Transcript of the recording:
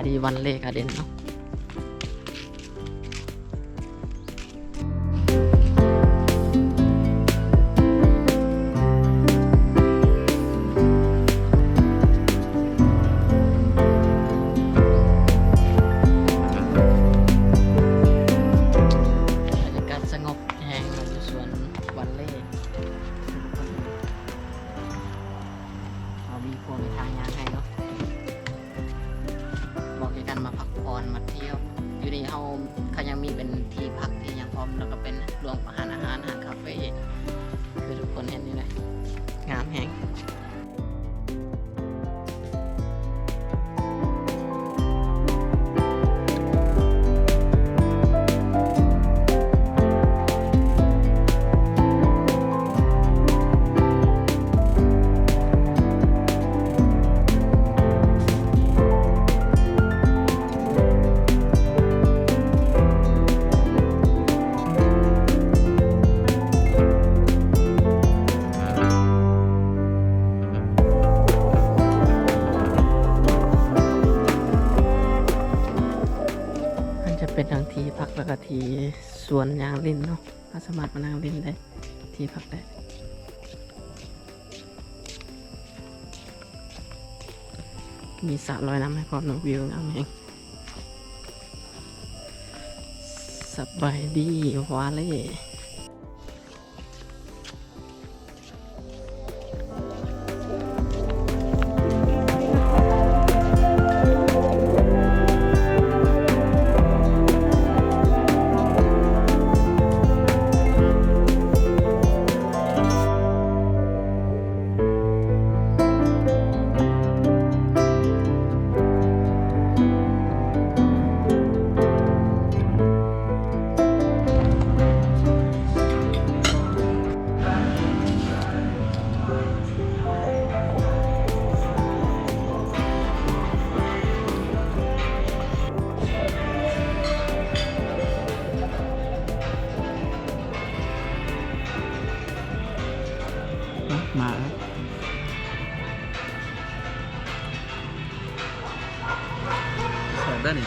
ທີ່ວັນເລກາເດັນເນາະ. ບັນຍາກາດສະຫງົບແຮງເນາະ ຢູ່ສວນວັນເລ ເຮົາມີພວກມີທາງຍ່າງໃຫ້ເນາະ. ເໝາະແກ່ການມາພັກຜ່ອນມາທ່ຽວ. ຢູ່ນີ້ເຮົາ ເຂົາຍັງມີເປັນທີ່ພັກທີ່ຫຍັງພ້ອມ ແລ້ວກໍເປັນລວມຮ້ານອາຫານ ຮ້ານຄາເຟ ຄືທຸກຄົນເຫັນນີ້ແຫຼະ ງາມແຮງ. ມັນຈະເປັນທັງທີ່ພັກ ແລ້ວກໍທີ່ສວນຍ່າງຫຼິ້ນເນາະ. ເຮົາສາມາດມານັ່ງຫຼິ້ນໄດ້ ທີ່ພັກໄດ້ ມີສະລອຍນ້ຳໃຫ້ພ້ອມເນາະ. ວິວງາມແຮງ. ສະບາຍດີວາເລ. ມາແລ້ວ ແຊບເດ້ນີ້.